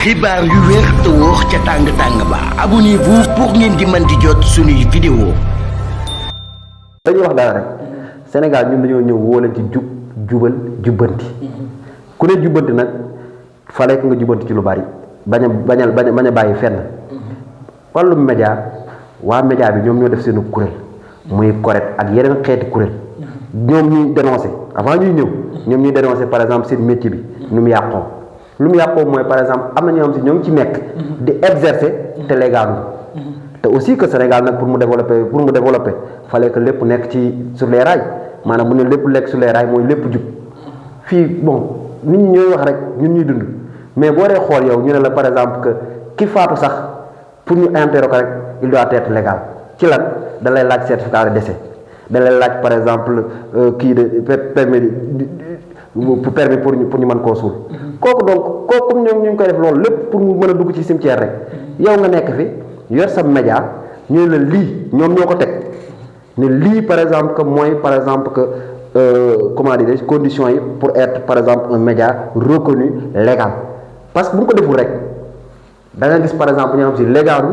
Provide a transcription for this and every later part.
xibaar yu wér te wóor ca tàng ba abonnez-vous pour ngeen di mën di jot suñuy vidéo. dañuy wax dara rek Sénégal ñun dañoo ñëw woo leen ci jubal jubbanti ku ne jubbanti nag fale ko nga jubbanti ci lu bari bañ a bàyyi fenn wàllum média waa média bi ñoom ñoo def seenu kuréel muy correct ak yeneen xeeti kuréel ñoom ñuy dénoncé avant ñuy ñëw ñoom ñuy dénoncé par exemple seen métier bi nu mu yàqoo mooy par exemple am na ñoo xam si ñoo ngi ci nekk di exercer te légalu te aussi que Sénégal nag pour mu développer fallait que lépp nekk ci sur les rails maanaam bu ne lépp lekk sur les rails mooy lépp jub fii bon nit ñi ñooy wax rek ñun ñuy dund mais boo dee xool yow ñu ne la par exemple que ki faatu sax pour ñu interroger ko rek il doit être légal ci lan da lay laaj certificat de décès da lay laaj par exemple kii de permis pour ñu mën koo suul kooku donc kooku comme ñoom ñu ngi koy def loolu lépp pour mu mën a dugg ci cimetière rek yow nga nekk fi yor sa média ñu ne la lii ñoom ñoo ko teg ne lii par exemple que mooy par exemple que comment dire conditions yi pour être par exemple un média reconnu légal parce que bu ñu ko deful rek da nga gis par exemple ñoo xam si légalu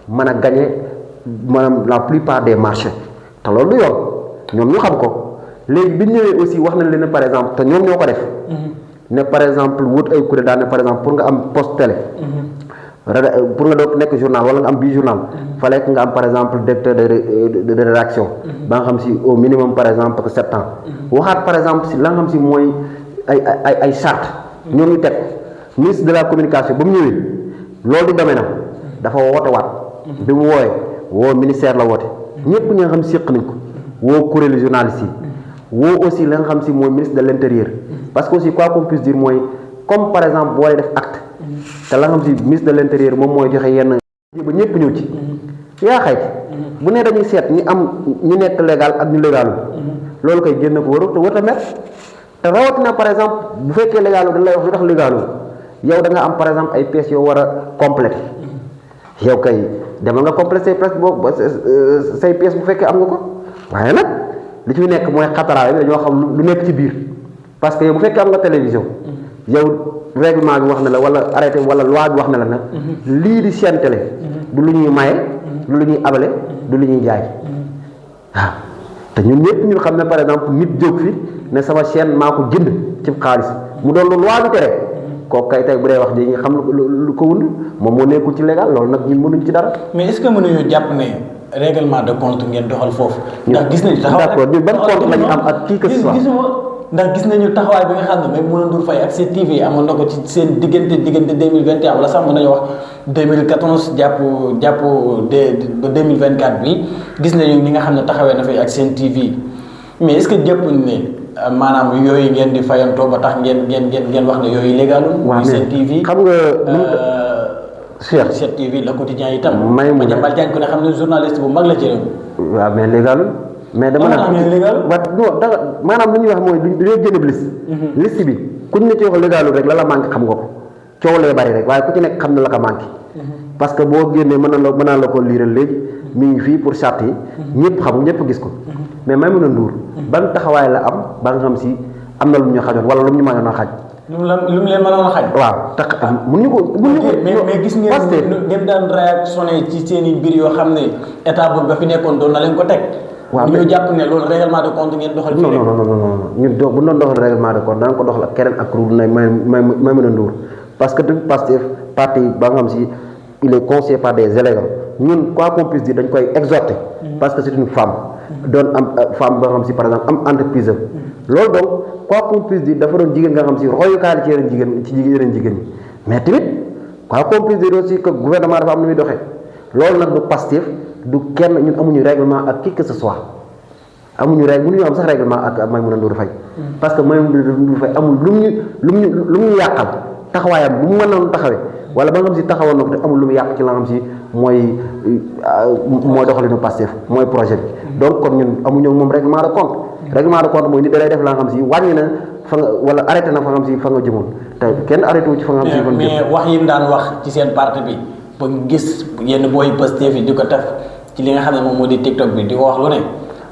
mën a gagner maanaam la plupart des marchés te loolu du yoon ñoom ñu xam ko léegi bi ñu ñëwee aussi wax nañ leen ne par exemple te ñoom ñoo ko def ne par exemple wut ay kuréel daan ne par exemple pour nga am poste télé pour nga doog nekk journal wala nga am bii journal fallait que nga am par exemple directeur de rédaction ba nga xam si au minimum par exemple que 7 ans waxaat par exemple si la nga xam si mooy ay charte ñoom ñu teg ministre de la communication ba mu ñëwee loolu di domaine am dafa woote waat bi mu woowee woo ministère la woote ñëpp ñi nga xam séq nañ ko woo kuréelu journaliste yi woo aussi la nga xam si mooy ministre de l'intérieur parce que aussi quoi qu'on puisse dire mooy comme par exemple boo def acte te la nga xam si ministre de l'intérieur moom mooy joxe yenn ba ñëpp ñëw ci yaa xayti bu ne dañuy seet ñi am ñu nekk légal ak ñu légalul loolu koy génn ko war a mettre te rawatina par exemple bu fekkee légalul dañ lay wax lu tax légalul yow da nga am par exemple ay pièces yoo war a compléter yow kay demal nga compléter say pièces boobu say pièces bu fekkee am nga ko waaye nag li ci nekk mooy xataraay bi dañoo xam lu nekk ci biir parce que yow bu fekkee am nga télévision yow règlement bi wax na la wala arrêté wala loi bi wax na la nag lii di chaîne télé du lu ñuy maye du lu ñuy abale du lu ñuy jaay waaw te ñun ñëpp ñun xam ne par exemple nit jóg fi ne sama chaîne maa ko jënd ci xaalis mu doon lu loi bi tere kooku kay tey bu dee wax ji nga xam lu ko wund moom moo nekkul ci légal loolu nag ñun mënuñ ci dara. mais est-ce que mënuñu jàpp ne règlement de compte ngeen doxal foofu. ndax gis nañu taxawaay d'accord ñun ban compte lañu am ak kii que ce soit ndax gis nañu taxawaay bi nga xam ne même Maimouna Ndour Faye ak seen TV amoon na ko ci seen diggante 2021 wala sax mën nañu wax 2014 jàpp ba 2024 bi gis nañu ñi nga xam ne taxawee na fi ak seen TV mais est-ce que jàpp ne maanaam yooyu ngeen di fayantoo ba tax ngeen wax ne yooyu légalul. waaw seen TV xam nga Cheikh seen TV Le Quotidien itam. Maimouna Madiambal Diagne ku ne xam ne journaliste bu mag la ci réew. waaw mais légalul. mais dama maanaam lu ñuy wax mooy dañoo génne liste bi ku ñu ne ci wax légalul rek la la manqué xam nga ko coow lee bari rek waaye ku ci nekk xam na la ko manqué parce que boo génnee mën naa la ko liiral léegi mi ngi fii pour charte yi ñëpp xam ñëpp gis ko mais Maimouna Ndour ban taxawaay la am ba nga xam si am na lu ñu xajoon wala lu ñu mënoon a xaj lu mu leen mënoon a xaj. waaw tax mun ñu ko mais gis ngeen daan réactionné ci seen i mbir yoo xam ne état bu ba fi nekkoon doon na leen ko teg. waaw ñu jàpp ne loolu règlement de compte ngeen doxal. non ñun bu doon doxal règlement de compte danañ ko doxal ak keneen ak kuréel na Maimouna Ndour parce que tamit Pastef parti ba nga xam si il est conseillé par des élégants ñun quoi qu'on puisse dire dañ koy exhorter parce que c'est une femme doon am femme ba nga xam si par exemple am entreprise am loolu donc quoi qu'on puisse dire dafa doon jigéen nga xam si royukaay la ci yeneen jigéen ñi mais tamit quoi qu'on puisse dire aussi que gouvernement dafa am nu muy doxee loolu nag du Pastef du kenn ñun amuñu règlement ak qui que ce soit amuñu mënuñu am sax règlement ak Maimouna Ndour Faye parce que Maimouna Ndour Faye amul lu mu yàqal taxawaayam bu mu mënoon taxawee wala ba nga xam si taxawoon na ko te amul lu mu yàq ci la nga xam si mooy doxalinu Pastef mooy projet bi donc kon ñun amuñu moom règlement de compte mooy nit da lay def la nga xam si wàññi na fa nga wala arrêté na fa nga xam si fa nga jëmoon te kenn arrêté wu ci fa nga xam si mais wax yi mu daan wax ci seen parti bi ba gis yenn booy Pastef yi di ko def ci li nga xam ne moom moo di TikTok bi di ko wax lu ne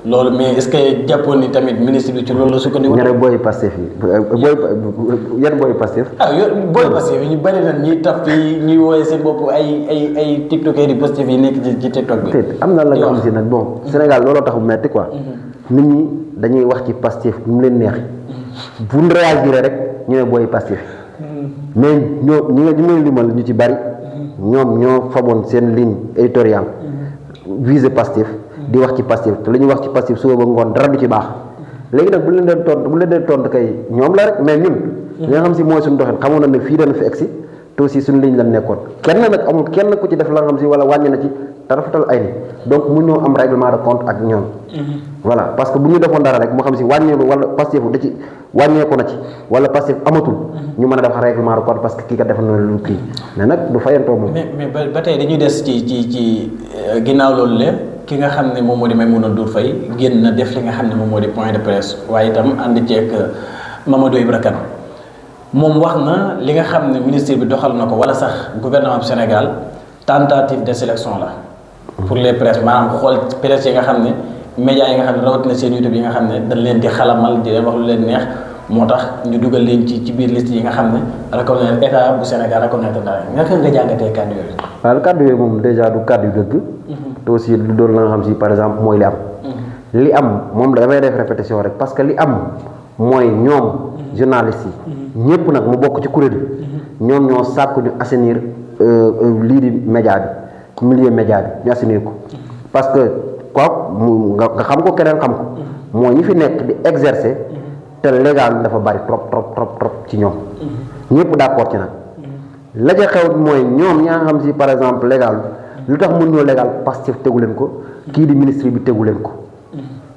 loolu mais est-ce que jàppoon ni tamit ministre bi ci loolu la sukkandiku. ñu ne booy Pastef yi yan booy Pastef. booy Pastef yi ñu bëri na ñuy taf fii ñuy woowee seen bopp ay tiktokers yi Pastef yi nekk ci tiktok bi. peut-être am na la nga xam si nag bon Sénégal looloo tax bu metti quoi. nit ñi dañuy wax ci Pastef mu leen neex. bu ñu réagir rek ñu ne booy Pastef. mais ñi may limal ñu ci bari. ñoom ñoo faboon seen ligne éditoriale. visé Pastef. di wax ci Pastef te li ñuy wax ci Pastef suba ba ngoon dara du ci baax léegi nag bu leen dee tontu kay ñoom la rek mais ñun li nga xam si mooy suñu doxin xamoon na ne fii dana fi egsi te aussi suñu ligne lan nekkoon kenn nag amul kenn ku ci def la nga xam si wala wàññi na ci te rafetal ay ni donc mun ñoo am règlement de compte ak ñoom voilà parce que bu ñu defoon dara rek moo xam si wàññeeku wala Pastef da ci wàññeeku na ci wala Pastef amatul ñu mën a def règlement de compte parce que kii kat defal na lu kii mais nag du fayantoo moom mais ba tey dañuy des ci ginnaaw loolu le ki nga xam ne moom moo di Maïmouna Ndour Faye génn na def li nga xam ne moom moo di point de presse waaye itam ànd ceeg Mamadou Ibra Kane moom wax na li nga xam ne ministre bi doxal na ko wala sax gouvernement bu Sénégal tentative de sélection la pour les presse maanaam xool presse yi nga xam ne médias yi nga xam ne rawatina seen YouTube yi nga xam ne dañ leen di xalamal di leen wax lu leen neex moo tax ñu dugal leen ci biir liste yi nga xam ne reconnaître état bu Sénégal reconnaître na naka nga jàngatee kàddu yooyu. waaw kàddu yooyu moom dèjà du kàddu yu dëgg. te aussi lu doon la nga xam si par exemple mooy li am. li am moom dafay def répétition rek parce que li am mooy ñoom journalistes yi. ñëpp nag mu bokk ci kuréel yi. ñoom ñoo sàkku ñu assainir lii di média bi milieu média bi ñu assainir ko. parce que quoi nga xam ko keneen xam ko. mooy ñi fi nekk di exercer. te légal dafa bari trop ci ñoom. ñëpp d'accord ci nag. la ca xew mooy ñoom ñaa nga xam si par exemple légal lu tax mën ñoo légal Pastef tegu leen ko kii di ministre bi tegu leen ko.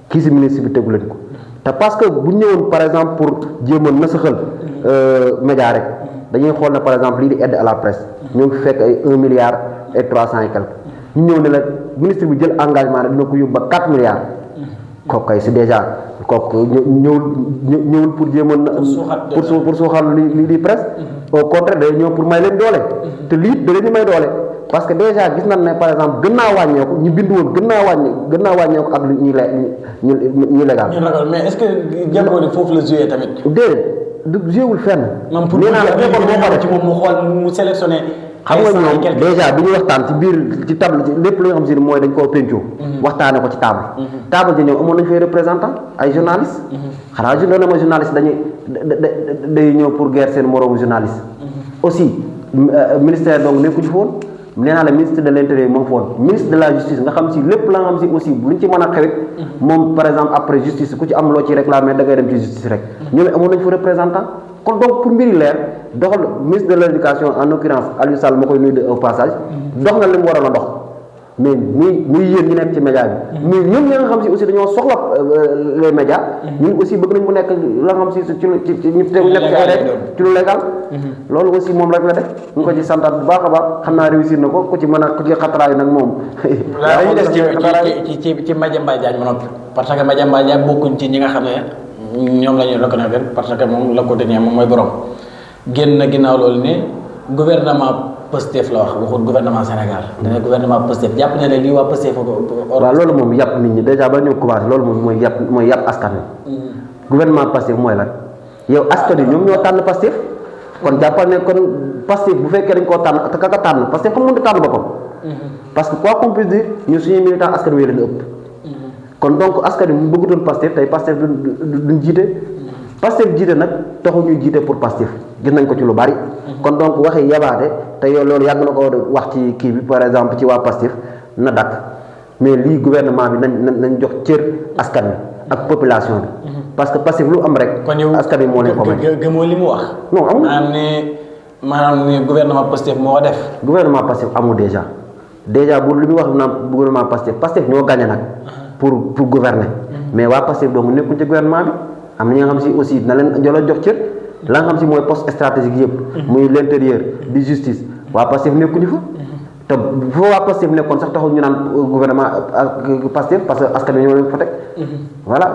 kii si ministre bi tegu leen ko. te parce que bu ñëwoon par exemple pour jéem a nasaxal média rek dañuy xool na par exemple lii di aide à la presse. ñoo ngi fekk ay 1 milliard et 300 et quelque. ñu ñëw ne la ministre bi jël engagement rek dina ko yóbbu ba 4 milliards. kooku kay c'est déjà kooku ñëwul pour jéem a pour suuxal lii di presse. au contraire day ñëw pour may leen doole. te lii da leen di may doole parce que déjà gis nañ ne par exemple gën naa wàññeeku ñu bind woon gën naa wàññeeku ak ñi légal. ñu ragal mais est-ce que jàppoo ne foofu la joué tamit. déedéet du joué wul fenn. même pour ci moom mu xool mu sélectionné. xam nga ñoom déjà bi ñu waxtaan ci biir ci table ci lépp li nga xam si mooy dañ koo pencoo waxtaane ko ci table table ji ñoom amoon nañu fay représentant ay journaliste xanaa doon na ma journaliste day ñëw pour guerre seen moroomu journaliste aussi ministère donc nekkuñu fa woon nee naa la ministre de l'intérieur moom fa woon ministre de la justice nga xam si lépp la nga xam si aussi luñ ci mën a xewit moom par exemple après justice ku ci am loo ci réclamer da ngay dem ci justice rek ñoom amoon nañu fa représentant kon donc pour mbiri leer doxal ministre de l'éducation en l'occurrence Aliou Sall ma koy nuyu de au passage dox na li mu waroon a dox mais muy yéen ñi nekk ci média bi muy ñun ñi nga xam si aussi dañoo soxla les médias ñun aussi bëgg nañ mu nekk la nga xam si ci ñu nekk ci ay rek ci lu légal loolu aussi moom rek la def ñu ko ci santaat bu baax a baax xam naa réussir na ko ku ci mën a ku ci xataraayu nag moom dañuy des ci Madiambal Diagne ma noppi parce que Madiambal Diagne bokkuñ ci ñi nga xam ne ñoom la ñuy reconnaître parce que moom la ko tenir moom mooy borom génn na ginnaaw loolu ne gouvernement Pastef la wax waxul gouvernement Sénégal dana gouvernement Pastef jàpp na ne lii waa Pastef waaw loolu moom yàpp nit ñi déjà ba ñu commencé loolu moom mooy yàpp askan wi gouvernement Pastef mooy lan yow askan wi ñoom ñoo tànn Pastef kon jàppal ne kon Pastef bu fekkee dañ koo tànn te kaka tànn Pastef xam mënut a tànn boppam parce que quoi qu'on puisse dire ñu suñuy militant askan wi leen ëpp kon donc askan wi mu bëggutoon Pastef tey Pastef duñ jiite Pastef jiite nag taxu ñuy jiite pour Pastef gis nañ ko ci lu bari kon donc waxi yabaate te yow loolu yàgg na ko wax ci kii bi par exemple ci waa Pastef na dakk mais lii gouvernement bi nañ jox cër askan wi ak population bi parce que Pastef lu am rek askan wi moo leen ko may gëmoo li mu wax non amul maanaam ne gouvernement Pastef moo def gouvernement Pastef amul déjà bu li mu wax naan gouvernement Pastef ñoo gagné nag pour gouverner mais waa Pastef donc nekkuñ ci gouvernement bi am na ñi nga xam si aussi na leen jox cër la nga xam si mooy poste stratégique yëpp muy l'intérieur di justice waa Pastef nekkuñu fa te bu fa waa Pastef nekkoon sax taxul ñu naan gouvernement Pastef parce que askan wi ñoo leen fa teg voilà